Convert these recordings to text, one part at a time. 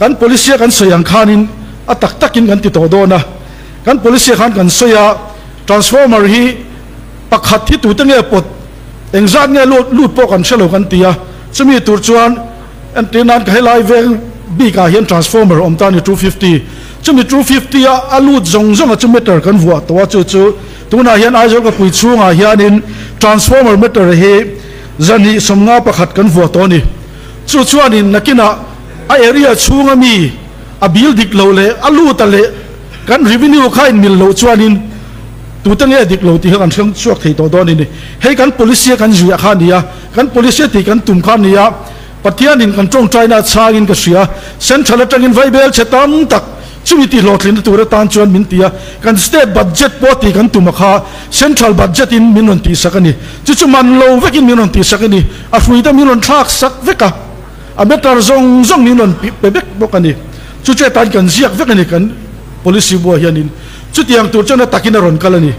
Kan policy a kan sawi ang khanin a tak takin kan ti tawh dawn a. Kan policy ah khan kan sawi a, transformer hi pakhat hi tute nge pawt, engzat nge lut lut pawh kan hre lo kan ti a. Chumi tur chuan entir nan ka helai veng bikah hian transformer a awm ta a ni 250. Chumi 250 a a lut zawng zawng a chu meter kan vuah tawh a, chu chu tunah hian Aizawl khawpui chhungah hianin transformer meter hi 251 kan vuah tawh a ni. Chu chuanin nakinah a area chhunga mi a bil dik lo leh a lut a leh kan revenue kha inmil loh chuanin tute nge dik lo tih kha kan hreng chhuak thei tawh dawn a ni. Hei kan policy a kan zuiah kha a ni a, kan policy a tih kan tum kha a ni a, Pathianin kan tawngtaina a chhangin ka hria. Central atangin vaibel chhe tam tak chumi tih hlawhtlinna tur atan chuan min ti a, kan state budget pawh tih kan tum a kha central budget in min rawn tihsak a ni. Chu chu man lo vekin min rawn tihsak a ni. A hrui te min rawn thlak sak vek a, a meter zawng zawng min rawn pe vek bawk a ni. Chu chu hetan kan ziak vek a ni kan policy buah hianin. Chutiang tur chuan a takin a rawn kal a ni.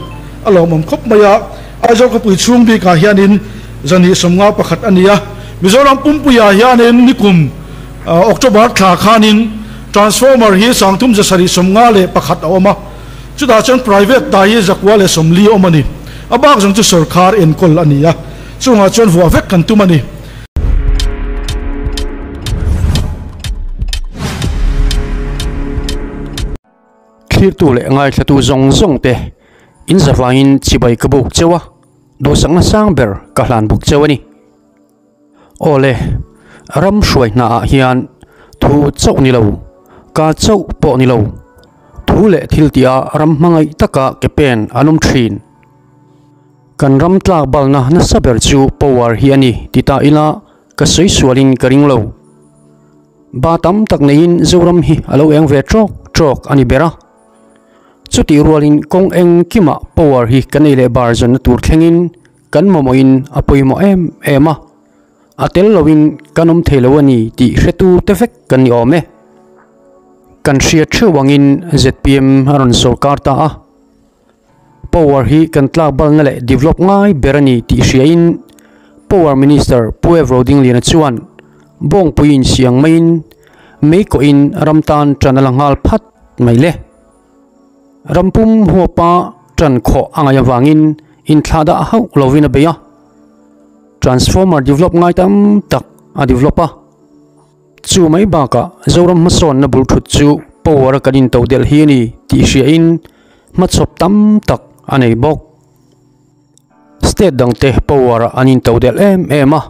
A lawmawm khawp mai a, Aizawl khawpui chhung bikah hianin 251 a ni a, Mizoram pumpuiah hianin nikum October thla khanin transformer hi 3751 a awm a, chutah chuan private ta hi 940 a awm a ni. A bak zawng chu sorkar enkawl a ni a, chungah chuan vuah vek kan tum a ni. Thlirtu leh ngaithlatu zawng zawng te in zavangin chibai ka buk cheu a, duhsakna sang ber ka hlan buk cheu a ni. Awle, ram hruai hna ah hian thu chauh ni lo, ka chauh pawh ni lo, thu leh thil tih ah ram hmangaih taka ke pen an awm thin. Kan ram tlak balna nasa ber chu power hi a ni ti ta ila ka sawi sualin ka ring lo. Ba tam tak neiin Zoram hi a lo eng ve trawk trawk a ni ber a. Chutih rualin kawng engkimah power hi kan ei leh bar zawnna tur thlengin Kan mamawhin a pawimawh em em a, a tel loin kan awm thei lo a ni tih hretu te vek kan ni awm e. Kan hriat theuh angin zpm a rawn sawrkar ta a, power hi kan tlak balna leh develop ngai ber a ni tih hriain Power Minister Pu Ev Rodingliana chuan bawngpui insiang maiin mei kawhin ram tan ṭan a la nghal phat mai le. Rampum huapa ṭan khawh a ngaih avangin inthlah dah hauh lovin a bei a, transformer develop ngai tam tak a develop a. Chu mai bakah Zoram hmasawnna bul thut chu power a kan intodelh hi a ni tih hriain hmachhawp tam tak a nei bawk. State dangte power ah an intodelh em em a,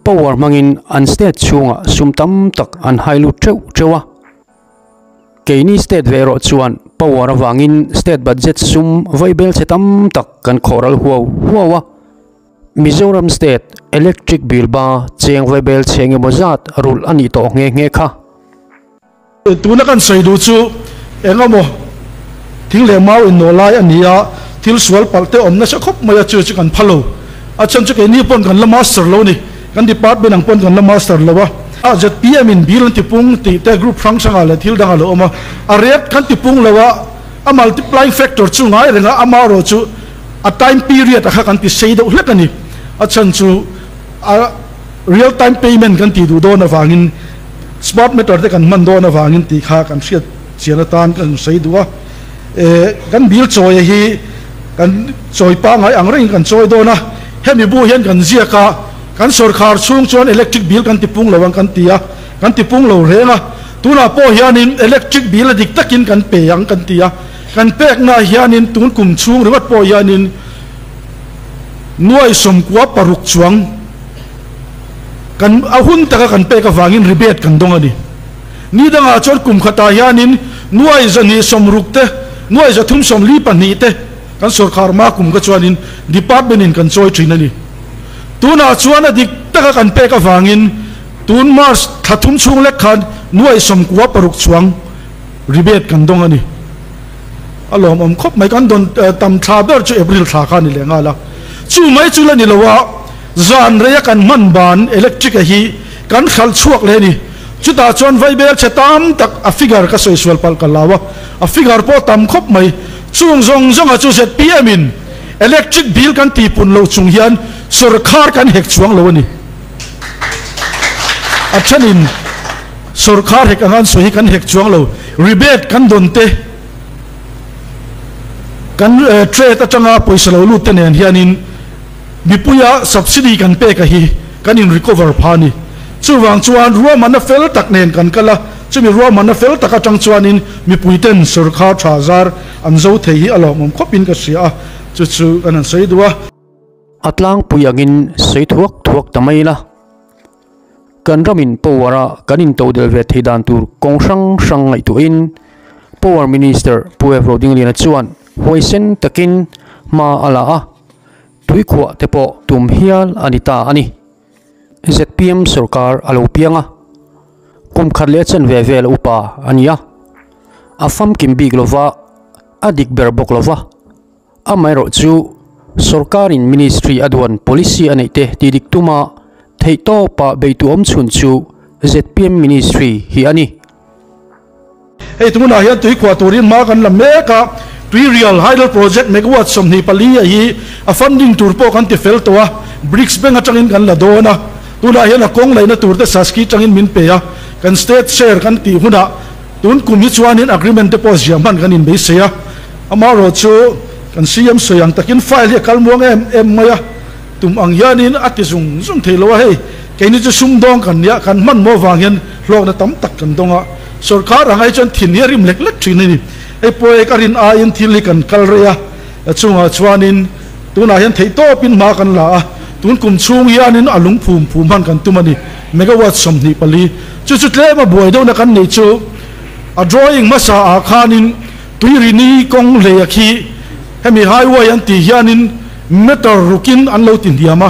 power hmangin an state chhungah sum tam tak an hai lut teuh teuh a. Keini state ve erawh chuan power avangin state budget sum vaibel chhe tam tak kan khawhral huau huau a. Mizoram state electric bill ba cheng vaibel chhe engemaw zat rulh a nih tawh nghe nghe kha. Tuna kan sawi duh chu engemaw thing leh mau innawh lai a ni a, thil sual palh te awm nasa khawp mai a, chu chu kan pha lo. A chhan chu keini pawn kan la master lo ni. Kan department ang pawn kan la master lo a. A zpm in bill an tipung tih te group hrang hrangah leh thil dangah lo awm a. A rate kan tipung lo a, a multiplying factor chu ngai reng a, amaherawh chu a time period a kha kan ti sei deuh hlek a ni. A chhan chu a real time payment kan tih duh dawn avangin smart meter te kan hman dawn avangin tih kha kan hriat chian atan kan sawi duh a. Kan bill chawi hi kan chawi pangngai ang rengin kan chawi dawn a, hemi bu hian kan ziak a, kan sawrkhar chhung chuan electric bill kan tipung lo ang kan ti a, kan tipung lo reng a, tunah pawh hianin electric bill a dik takin kan pe ang kan ti a, kan peknaah hianin tun kum chhung ringawt pawh hianin nuai 96 chuang kan a hun taka kan pek avangin rebate kan dawng a ni. Ni dangah chuan kum khatah hianin nuai 260 te, nuai 342 te kan sawrkhar hma kum kha chuanin department in kan chawi thin a ni. Tunah chuan a dik taka kan pek avangin tun March thla thum chhung lek khan nuai 96 chuang rebate kan dawng a ni. A lawmawm khawp mai, kan dawn tam thla ber chu April thla kha a ni leh nghal a. Chu mai chu la ni lo a, zan reia kan hman ban electric a hi kan hralh chhuak leh a ni. Chutah chuan vaibel chhe tam tak a figure ka sawi sual palh ka lau a, a figure pawh tam khawp mai. Chung zawng zawnga chu zpm in electric bill kan tihpun loh chung hian sawrkhar kan hek chuang lo a ni. A thenin Sorkar hek anga an sawi hi kan hek chuang lo. Rebate kan dawn te, kan trade atanga pawisa lo lut te nen hianin mipuia subsidy kan pek a hi kan in recover pha a ni. Chuvang chuan ruahmanna fel tak nen kan kal a, chumi ruahmanna fel tak atang chuanin mipuiten sorkar tha zar an zo thei hi a lawmawm khawpin ka hria a, chu chu kan han sawi duh a. A tlangpui angin sawi thuak thuak ta mai la. Kan ramin power a kan intodel ve thei dan tur kawng hrang hrang ngaihtuahin Power Minister Pu F Rodingliana chuan huaisen takin hma a la a, tuikhuah te pawh tum hial a ni ta a ni. Zpm sorkar a lo piang a, kum khat leh chanve vel upa a ni a, a famkim bik lova, a dik ber bawk lova. Amaherawh chu, sorkarin ministry a duan policy a neih te tih dik tuma theihtawpa beitu awm chhun chu zpm ministry hi a ni. Hei tunah hian tuikhuah turin hma kan la mek a, Tuirial Hydel Project megawatt 24 a hi a funding tur pawh kan ti fel tawh a, BRICS Bank atangin kan la dawn a, tunah hian a kawng laihna tur te Saski tangin min pe a, kan state share kan tih hunah tun kum hi chuanin agreement te pawh ziah hman kan inbeisei a. Amaherawh chu kan CM sawi ang takin file hi a kal muang em em mai a, tum ang hianin a ti zung zung thei lo a, hei keini chu sumdawng kan nia, kan hmanhmawh vang hian hlawkna tam tak kan dawng a, sorkar ang ai chuan thin hi a rim lek lek thin a ni. Hei pawh ka rin aiin thil hi kan kal rei a, chungah chuanin tunah hian theihtawpin hma kan la a, tun kum chhung hianin a lung phum phum hman kan tum a ni, megawatt 24. Chu chu tlem a buai deuhna kan neih chu a drawing hmasa ah khanin, Tuirini kawng hlei a khi hemi highway an tih hianin meter rukin an lo ti hniam a,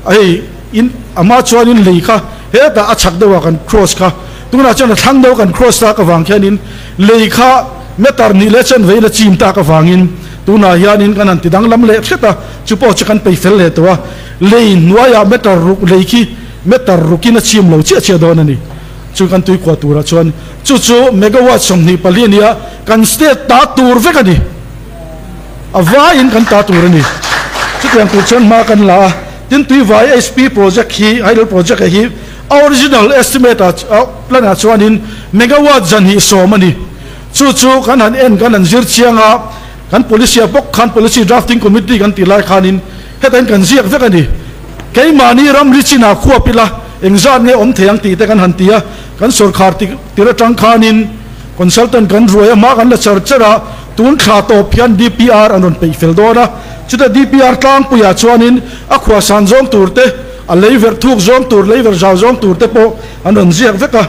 hei in a hma chuanin lei kha hetah a chhak deuhah kan cross kha, tunah chuan a thlang deuh kan cross tak avang khianin lei kha meter nih leh chen veiin a chim tak avangin tunah hianin kan han ti danglam leh hret a, chu pawh chu kan peih fel leh tawh a, lei hnuaiah meter ruk lei khi meter rukin a chim lo chiah chiah dawn a ni. Chu kan tuikhuah turah chuan chu chu megawatt 24 a nia, kan state ta tur vek a ni. A vaiin kan ta tur a ni. Chutiang tur chuan hma kan la a, tin tuivai HP project hi, hydel project hi a original estimate ah plan ah chuanin megawatt 210 a ni. Chu chu kan han en kan han zir chiang a, kan policy ah bawk khan policy drafting committee kan tih lai khanin hetain kan ziak vek a ni. Keimahni ramri chinah khuap ila engzat nge awm thei ang tih te kan han ti a, kan sorkar tir atang khanin consultant kan ruai a, hma kan la char char a, tun thla tawp hian DPR an rawn peih fel dawn a, chuta DPR tlangpuiah chuanin a khuahsan zawng tur te, a lei verh thuk zawng tur, lei verh zau zawng tur te pawh an rawn ziak vek a,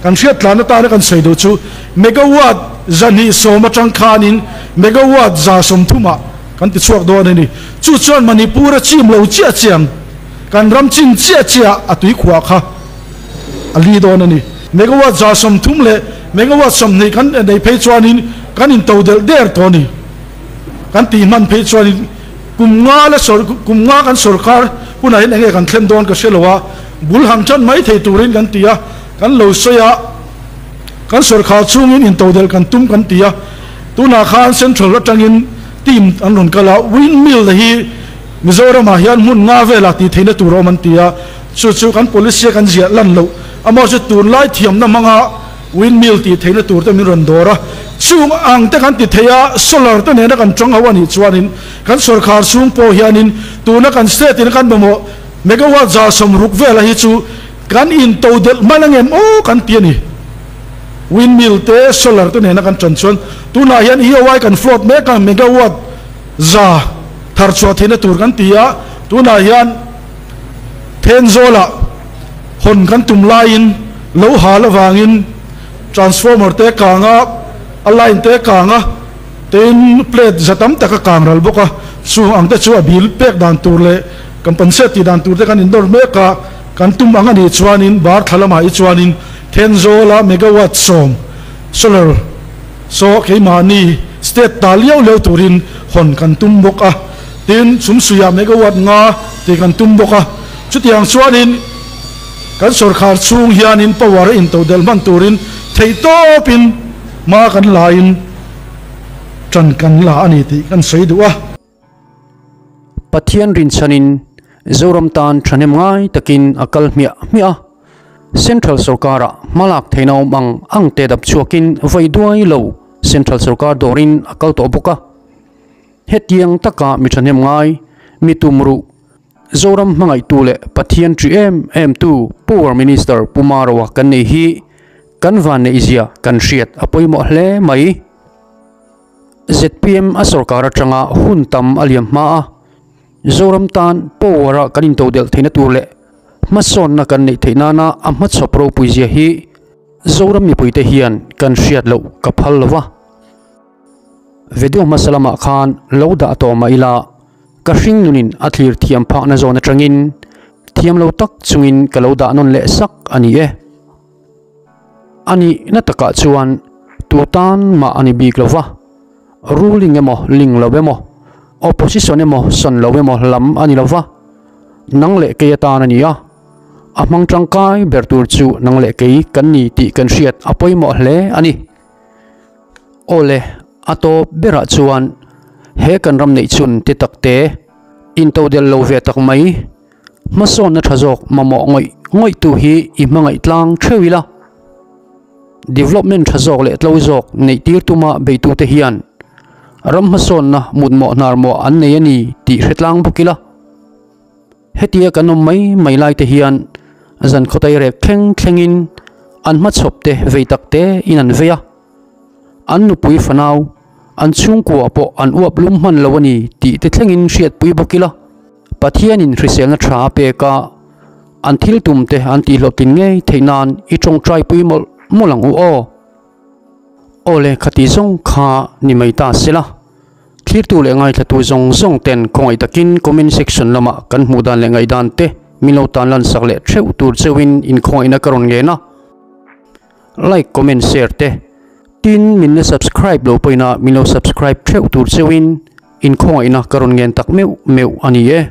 kan hriat tlan atana kan sawi duh chu megawatt 210 atang khanin megawatt 130 ah Kan ti chhuak dawn a ni. Chu chuan Manipur a chim lo chiah chiang, kan ram chin chiah chiah a tui khuah kha a li dawn a ni. Megawatt 130 leh megawatt 20 kan nei phei chuanin kan into delh der tawh a ni. Kan tih hman phei chuanin kum nga la sawr kum nga kan sorkar hunah hian enge kan thlen dawn ka hre lo a, bul han tan mai thei turin kan ti a, kan lo sawi a, kan sorkar chungin into delh kan tum kan ti a. Tunah khan Central atangin team an rawn kal a, windmill te hi Mizoramah hian hmun nga velah tih theihna tur a awm an ti a, chu chu kan policy a kan ziah lan loh amaw chu tunlai thiamna hmanga windmill tih theihna tur te min rawn dawr a, chung ang te kan ti thei a, solar te nena kan tang ho a nih chuanin kan sorkar chhung pawh hianin tuna kan state in kan mamawh megawatt 160 vela hi chu kan intodelh hman angem aw kan ti a ni. Windmill te, solar te nena kan tan chuan tunah hian EOI kan float mek a, megawatt 100 thar chhuah theihna tur kan ti a, tunah hian Thenzawlah hawn kan tum laiin lo hal avangin transformer te kang a, a line te kang a, tin plate za tam tak a kang ral bawk a, chung ang te chu a bill pek dan tur leh compensate tih dan tur te kan indawr mek a, kan tum ang a nih chuanin bar thla lamah hi chuanin Thenzawla megawatt 10 solar saw keimahni state ta liau liau turin hawn kan tum bawk a, tin chhumsuiah megawatt 5 tih kan tum bawk a. Chutiang chuanin kan sorkar chhung hianin power a intodelh hman turin theihtawpin hma kan lain tan kan la a ni tih kan sawi duh a. Pathian rinchhanin Zoram tan thahnem ngai takin a kal hmiah hmiah a. Central sorkar ah hmalak theihna awm ang ang te dap chhuakin vawi duai lo Central sorkar dawrin a kal tawh bawk a. Hetiang taka mi thahnem ngai, mi tum ruh, Zoram hmangaihtu leh Pathian ṭih em em tu Power Minister Pu Maroa kan nei hi kan vanneihzia kan hriat a pawimawh hle mai. Zpm a sorkar atanga hun tam a liam hma a, Zoram tan power a kan intodelh theihna tur leh hmasawnna kan neih theih nana a hmachhawp ropuizia hi Zoram mipuite hian kan hriat loh ka phal lo va. Video hmasa lamah khan lo dah tawh mah ila ka hring nunin a thlir thiam phahna zawn atangin thiam lo tak chungin ka lo dah nawn leh sak a ni e. A nihna takah chuan tu tan mah a ni bik lo va, ruling emaw ling lo emaw, opposition emaw sawn lo emaw lam a ni lo va, nang leh kei atan a ni a, a hmang tangkai ber tur chu nang leh kei kan ni tih kan hriat a pawimawh hle a ni. Awle, a tawp berah chuan he kan ram neih chhun ti takte intodelh lo ve tak mai, Hmasawnna tha zawk mamawh ngawih ngawih tu hi i hmangaih tlang theuh ila. Development tha zawk leh tlo zawk neih tir tuma beitute hian ram hmasawnna mutmawh hnarmawh an nei a ni tih hre tlang bawk ila. Hetia kan awm mai mai lai te hian zan khawtai rek thleng thlengin an hmachhawp te vei tak te in an vei a. An nupui fanau, an chhungkua pawh an uap lum hman lo a ni tih te thlengin hriatpui bawk ila. Pathianin hriselna tha a pek a, an thil tum te an tihhlawhtlin ngei theih nan i tawngtai pui mawlh mawlh ang u aw. Aw le khati zawng kha ni mai ta se la. Thlirtu leh ngaithlatu zawng zawng ten khawngaih takin comment section lamah kan hmuh dan leh ngaihdan te min lo tan lan sak leh theuh tur cheuhin inkhawngaihna ka rawn ngen a. Like comment share te tin min la subscribe lo pawhin a min lo subscribe theuh tur cheuhin Inkhawngaihna ka rawn ngen tak meuh meuh a ni e.